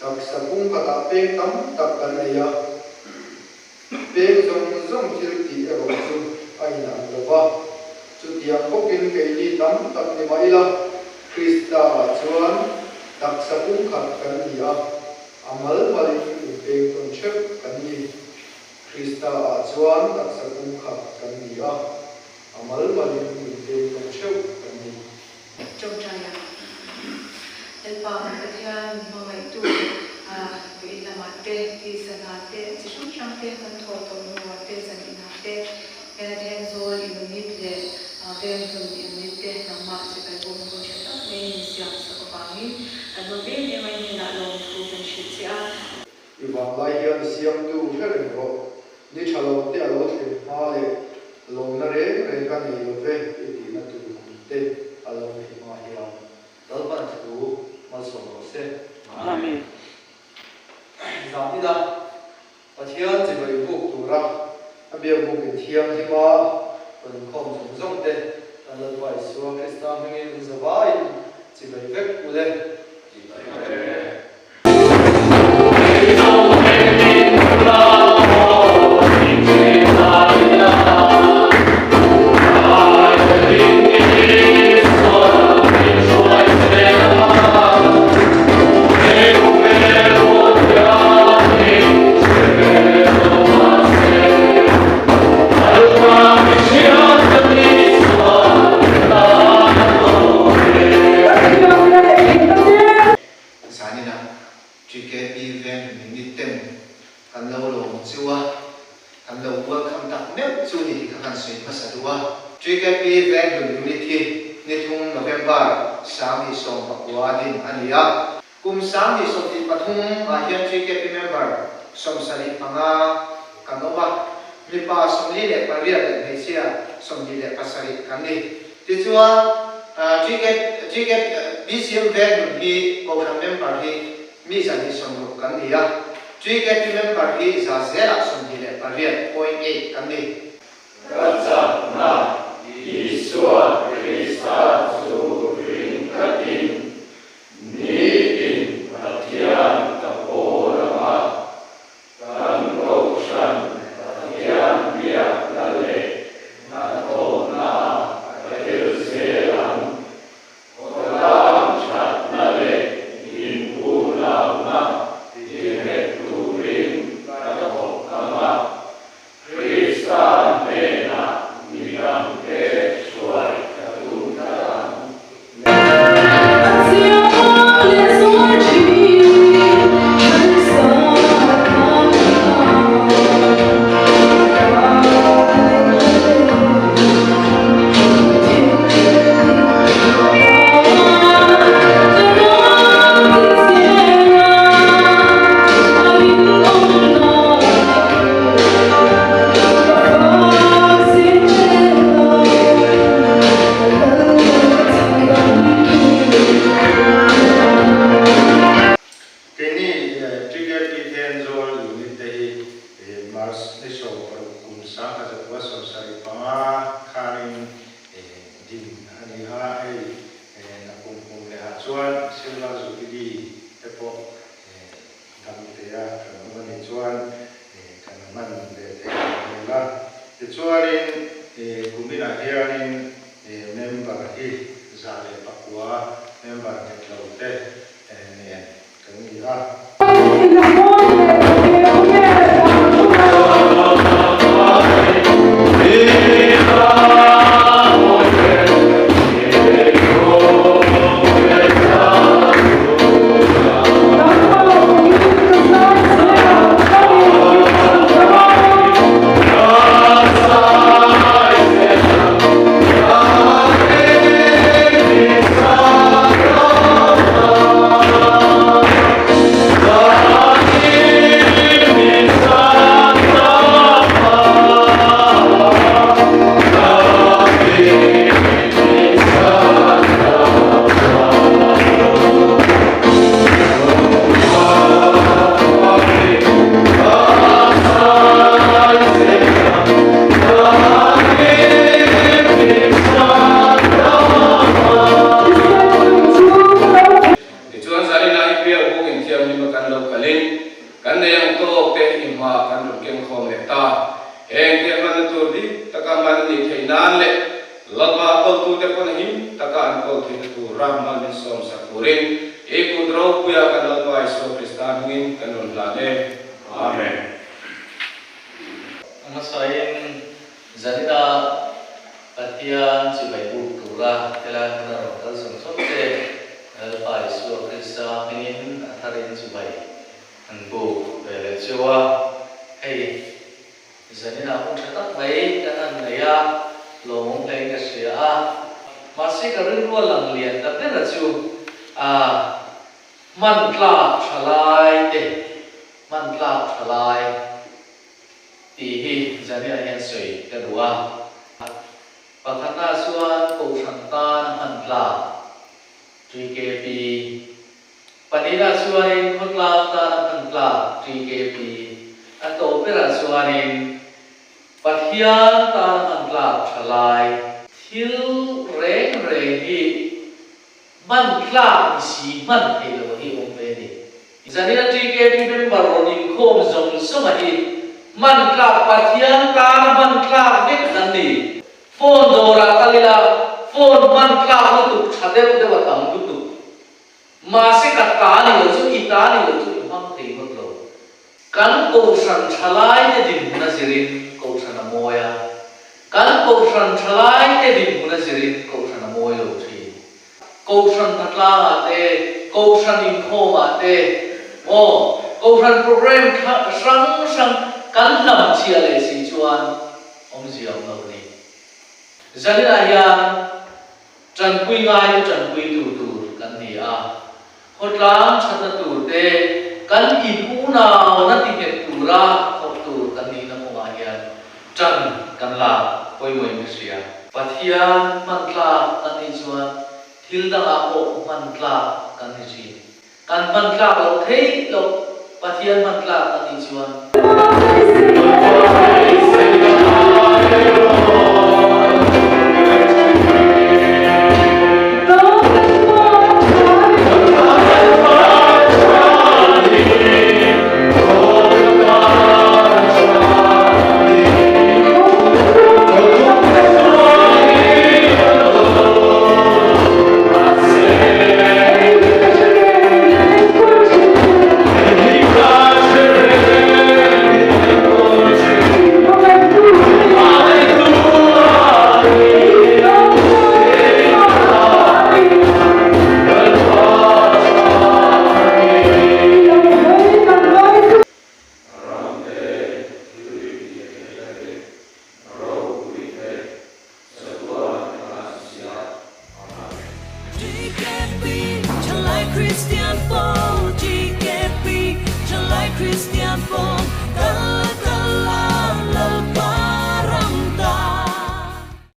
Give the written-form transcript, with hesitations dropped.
Taksa pumkhatah peng tam tak kan nei a, peng zawng zawng thil tih erawh chu a inang lo va. Chutiang bawkin keini tam tak ni mah ila, Krista-ah chuan taksa pumkhat kan ni a, a mal malin inpeng tawn theuh kan ni. Krista-ah chuan taksa pumkhat kan ni a, a mal malin inpeng tawn theuh kan ni. Tawngtaia Lalpa kan Pathian hmangaihtu vei lamah te, tisa hna te, chi hrang hrang te kan thawh tawh hnuah te, zan inah te hian a Thenzawl unit leh Venghlun unit te nangmah chibai bawm hun tha tak mai min siam sak avangin kan lawm em em a, i hnenah lawmthu kan hrilh che a. I vanglai hian i siamtu hre reng rawh. Ni tha lo te a lo thlen hma leh lawmna reng reng ka nei lo ve i tihna tur kum te a lo nih hma hian Lalpan thu malsawm rawh se. Amen. Zan ila Pathian chibai buk tura a biakbuk inthianghlim a rawn inkhawm zawng zawng te kan Lalpa Isua Krista hmingin in zavaiin chibai vek ule. Chibai vek. Zaninah GKP veng unit ten kan lo lawm chu a, kan lo welcome tak meuh chu ni hi ka han sawi hmasa duh a. GKP veng unit hi nithum November 2019 din a ni a. Kum 2023 ah hian GKP member 75 kan awm a, mipa 48 leh hmeichhia 27 kan ni. Tichuan, GKP, BCM Venghmun hi Kohhran member hi mi 160 kan ni a, GKP member hi za zelah 28.8 kan ni. Ka chakna Isua Krista chu ring tlatin nitin Pathian ka pawl ang a, kan Kohhran Pathian biakna leh hnathawhnaah ka tel zel ang. Khawtlang thatna leh inunauhna tinghet turin ka thawk ang a, Krista hnenah midangte hruai ka tum tlat ang. Keini TKP Thenzawl unit te hi March ni 16 kum 1975 khanin din a ni a, hei na kum kum lehah chuan Silver Jubilee te pawh dam tea kan awm a nih chuan kan hman ve thei ang hmel a. Tichuanin kuminah hianin member hi 109 member nghet lo te nen kan ni a. hma kan lo kalin kan nei ang tawk te i hmaah kan rawn keng khawm leh ta. Heng te hmanna tur dik taka man a nih theih nan leh Lalpa kawltute pawn him taka an kawl theihna tur ram mal min sawm sak turin i kut ropuia kan Lalpa Isua Krista hmingin kan rawn hlan e. Amen. A hmasain zanina Pathian chibai buk tura helai hmuna rawn kal zawng zawng te Lalpa Isua Krista hmingin a tharin chibai an buk ve leh cheu a. Hei zaninah hun tha tak mai kan han nei a, lawmawm hlein ka hria a. Mahse ka rilru a lang lian ta ber a chu a hman tlak tha lai te, hman tlak tha lai tih hi zaninah hian sawi ka duh a. Pakhatna chuan Kohhran tan a hman tlak TKP. Pahnihna chuanin khawtlang tan a hman tlak TKP. A tawh berah chuanin Pathian tan a hman tlak thalai. Thil reng reng hi hman tlak ni si hman theih loh hi awm ve a ni. Zanina TKP member rawn inkhawm zawng zawng a hi hman tlak Pathian tana hman tlak vek an ni. Phone dawrah kal ila phone hman tlak lutuk tha deuh deuh a tam lutuk. Mahse ka ta ni lo chu i ta ni lo chu i hmang thei ngawt lo. Kan kohhran thalaite dinhmun a zirin kohhran a mawi a, kan kohhran thalaite dinhmun a zirin kohhran a mawi lo thin. Kohhran hnatlangah te, kohhran inkhawmah te, aw, kohhran program hrang hrang kan hlam chhia leh si chuan awmzia awm lo a ni. Zaninah hian tanpui ngaite tanpui tur tur kan ni a, khawtlang thatna tur te, kan inunau na tinghet tura thawk tur kan nihna kawngah hian tan kan lak pawimawhin ka hria. Pathian hman tlak kan nih chuan thil dangah pawh hman tlak kan ni thin. Kan hman tlak loh theih loh Pathian hman tlak kan nih chuan.